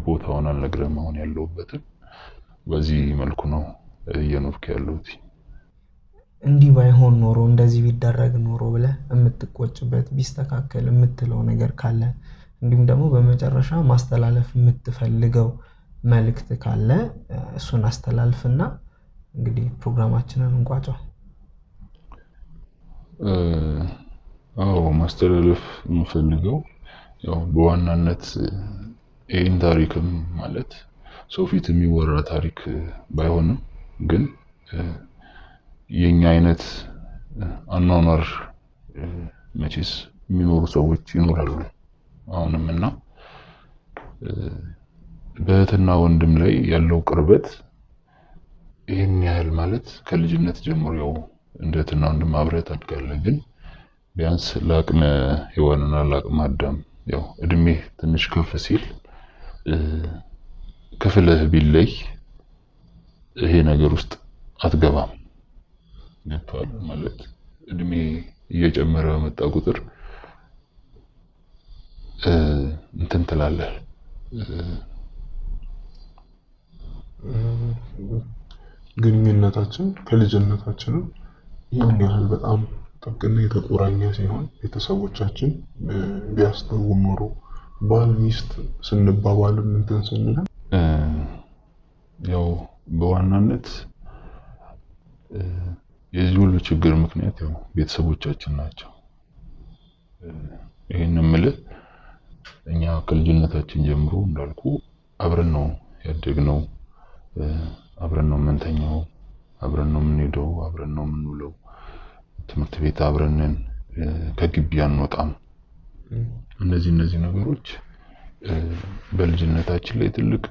ቦታውን አልነግርህም አሁን ያለሁበትን። በዚህ መልኩ ነው እየኖርኩ ያለሁት። እንዲህ ባይሆን ኖሮ እንደዚህ ቢደረግ ኖሮ ብለህ የምትቆጭበት ቢስተካከል የምትለው ነገር ካለ እንዲሁም ደግሞ በመጨረሻ ማስተላለፍ የምትፈልገው መልእክት ካለ እሱን አስተላልፍና እንግዲህ ፕሮግራማችንን እንቋጨው። አዎ ማስተላለፍ የምፈልገው ያው በዋናነት ይህን ታሪክም ማለት ሰው ፊት የሚወራ ታሪክ ባይሆንም ግን የኛ አይነት አኗኗር መቼስ የሚኖሩ ሰዎች ይኖራሉ አሁንም እና በእህትና ወንድም ላይ ያለው ቅርበት ይህን ያህል ማለት ከልጅነት ጀምሮ ያው እንደ እህትና ወንድም አብረህ ታድጋለህ። ግን ቢያንስ ለአቅመ ሔዋንና ለአቅመ አዳም ያው እድሜ ትንሽ ከፍ ሲል ክፍልህ ቢለይ ይሄ ነገር ውስጥ አትገባም። ገብቶሃል? ማለት እድሜ እየጨመረ በመጣ ቁጥር እንትን ትላለህ፣ ግንኙነታችን ከልጅነታችንም ይህን ያህል በጣም ጥብቅና የተቆራኘ ሲሆን ቤተሰቦቻችን ቢያስተው ኖሮ ባል ሚስት ስንባባልም እንትን ስንልም ያው በዋናነት የዚህ ሁሉ ችግር ምክንያት ያው ቤተሰቦቻችን ናቸው። ይህን የምልህ እኛ ከልጅነታችን ጀምሮ እንዳልኩ አብረን ነው ያደግነው፣ አብረን ነው የምንተኛው፣ አብረን ነው የምንሄደው፣ አብረን ነው የምንውለው፣ ትምህርት ቤት አብረን ነን፣ ከግቢ አንወጣም። እነዚህ ነገሮች በልጅነታችን ላይ ትልቅ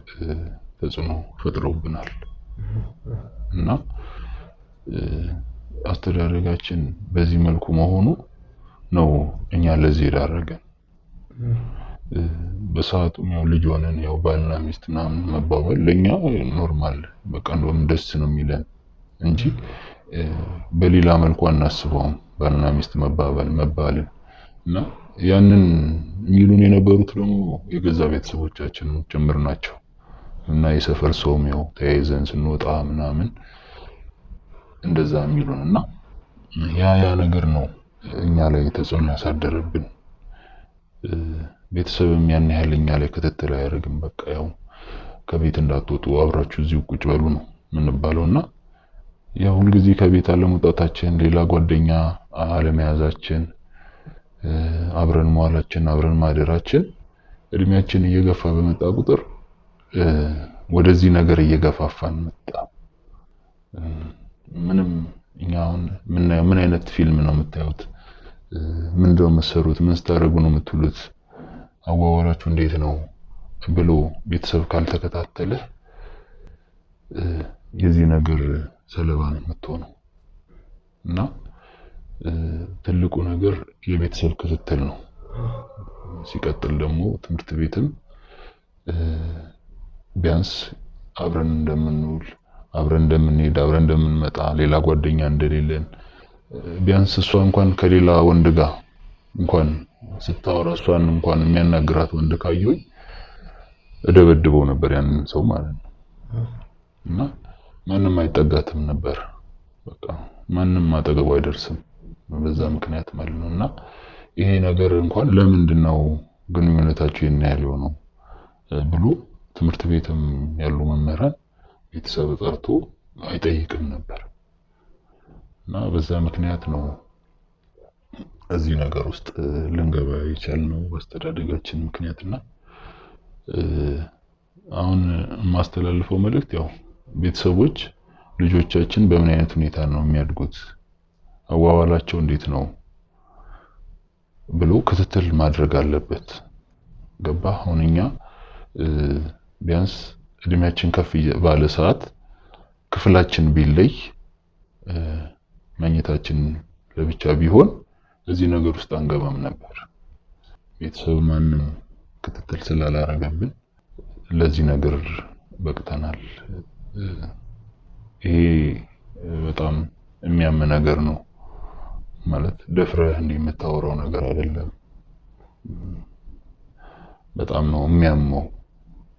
ተጽዕኖ ፈጥረውብናል እና አስተዳደጋችን በዚህ መልኩ መሆኑ ነው እኛ ለዚህ የዳረገን። በሰዓቱም ያው ልጅ ሆነን ያው ባልና ሚስት ምናምን መባባል ለኛ normal በቃ እንደውም ደስ ነው የሚለን እንጂ በሌላ መልኩ አናስበውም ባልና ሚስት መባልን እና ያንን የሚሉን የነበሩት ደግሞ የገዛ ቤተሰቦቻችን ጭምር ናቸው እና የሰፈር ሰውም ያው ተያይዘን ስንወጣ ምናምን እንደዛ የሚሉን እና ያ ነገር ነው እኛ ላይ ተጽዕኖ ያሳደረብን። ቤተሰብም ያን ያህል እኛ ላይ ክትትል አያደርግም። በቃ ያው ከቤት እንዳትወጡ አብራችሁ እዚሁ ቁጭ በሉ ነው የምንባለው እና ያው ሁልጊዜ ከቤት አለመውጣታችን፣ ሌላ ጓደኛ አለመያዛችን፣ አብረን መዋላችን፣ አብረን ማደራችን እድሜያችን እየገፋ በመጣ ቁጥር ወደዚህ ነገር እየገፋፋን መጣ። ምንም እኛ አሁን ምን አይነት ፊልም ነው የምታዩት? ምንድነው የምትሰሩት? ምን ስታደርጉ ነው የምትውሉት? አዋዋላችሁ እንዴት ነው ብሎ ቤተሰብ ካልተከታተለ የዚህ ነገር ሰለባ ነው የምትሆነው እና ትልቁ ነገር የቤተሰብ ክትትል ነው። ሲቀጥል ደግሞ ትምህርት ቤትም ቢያንስ አብረን እንደምንውል፣ አብረን እንደምንሄድ፣ አብረን እንደምንመጣ፣ ሌላ ጓደኛ እንደሌለን ቢያንስ እሷ እንኳን ከሌላ ወንድ ጋር እንኳን ስታወራ እሷን እንኳን የሚያናግራት ወንድ ካየሁኝ እደበድበው ነበር ያንን ሰው ማለት ነው። እና ማንም አይጠጋትም ነበር። በቃ ማንም አጠገቡ አይደርስም በዛ ምክንያት ማለት ነው። እና ይሄ ነገር እንኳን ለምንድን ነው ግንኙነታችሁ ይሄን ያህል የሆነው ብሎ ትምህርት ቤትም ያሉ መምህራን ቤተሰብ ጠርቶ አይጠይቅም ነበር። እና በዛ ምክንያት ነው እዚህ ነገር ውስጥ ልንገባ የቻልነው በአስተዳደጋችን ምክንያት። እና አሁን የማስተላልፈው መልእክት ያው ቤተሰቦች ልጆቻችን በምን አይነት ሁኔታ ነው የሚያድጉት፣ አዋዋላቸው እንዴት ነው ብሎ ክትትል ማድረግ አለበት። ገባ? አሁን እኛ ቢያንስ እድሜያችን ከፍ ባለ ሰዓት ክፍላችን ቢለይ፣ መኝታችን ለብቻ ቢሆን እዚህ ነገር ውስጥ አንገባም ነበር። ቤተሰብ ማንም ክትትል ስላላረገብን ለዚህ ነገር በቅተናል። ይሄ በጣም የሚያም ነገር ነው። ማለት ደፍረህ እንዲህ የምታወራው ነገር አይደለም። በጣም ነው የሚያመው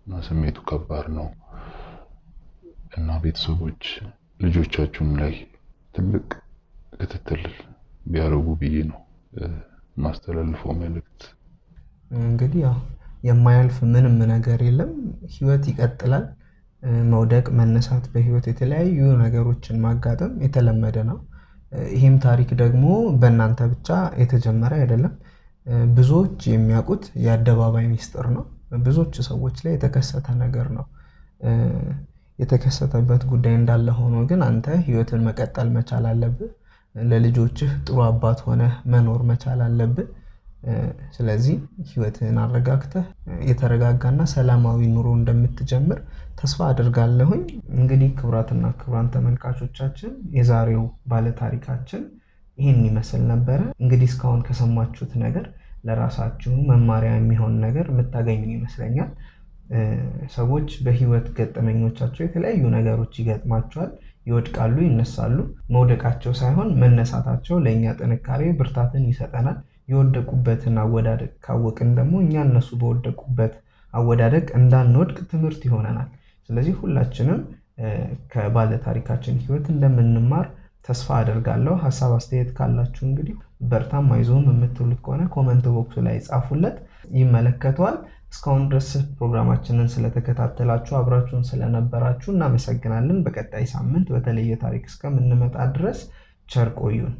እና ስሜቱ ከባድ ነው። እና ቤተሰቦች ልጆቻችሁም ላይ ትልቅ ክትትል ቢያደርጉ ብዬ ነው ማስተላልፈው መልእክት። እንግዲህ ያው የማያልፍ ምንም ነገር የለም። ህይወት ይቀጥላል። መውደቅ፣ መነሳት፣ በህይወት የተለያዩ ነገሮችን ማጋጠም የተለመደ ነው። ይሄም ታሪክ ደግሞ በእናንተ ብቻ የተጀመረ አይደለም። ብዙዎች የሚያውቁት የአደባባይ ሚስጥር ነው። ብዙዎች ሰዎች ላይ የተከሰተ ነገር ነው። የተከሰተበት ጉዳይ እንዳለ ሆኖ ግን አንተ ህይወትን መቀጠል መቻል አለብህ። ለልጆችህ ጥሩ አባት ሆነህ መኖር መቻል አለብህ። ስለዚህ ህይወትህን አረጋግተህ የተረጋጋና ሰላማዊ ኑሮ እንደምትጀምር ተስፋ አድርጋለሁኝ። እንግዲህ ክቡራትና ክቡራን ተመልካቾቻችን የዛሬው ባለታሪካችን ይህን ይመስል ነበረ። እንግዲህ እስካሁን ከሰማችሁት ነገር ለራሳችሁ መማሪያ የሚሆን ነገር የምታገኙ ይመስለኛል። ሰዎች በህይወት ገጠመኞቻቸው የተለያዩ ነገሮች ይገጥማቸዋል። ይወድቃሉ፣ ይነሳሉ። መውደቃቸው ሳይሆን መነሳታቸው ለእኛ ጥንካሬ ብርታትን ይሰጠናል። የወደቁበትን አወዳደቅ ካወቅን ደግሞ እኛ እነሱ በወደቁበት አወዳደቅ እንዳንወድቅ ትምህርት ይሆነናል። ስለዚህ ሁላችንም ከባለ ታሪካችን ህይወት እንደምንማር ተስፋ አደርጋለሁ። ሀሳብ አስተያየት ካላችሁ እንግዲህ በርታም አይዞህም የምትሉት ከሆነ comment box ኡ ላይ ጻፉለት፣ ይመለከተዋል። እስካሁን ድረስ ፕሮግራማችንን ስለተከታተላችሁ አብራችሁን ስለነበራችሁ እናመሰግናለን። በቀጣይ ሳምንት በተለየ ታሪክ እስከምንመጣ ድረስ ቸር ቆዩን።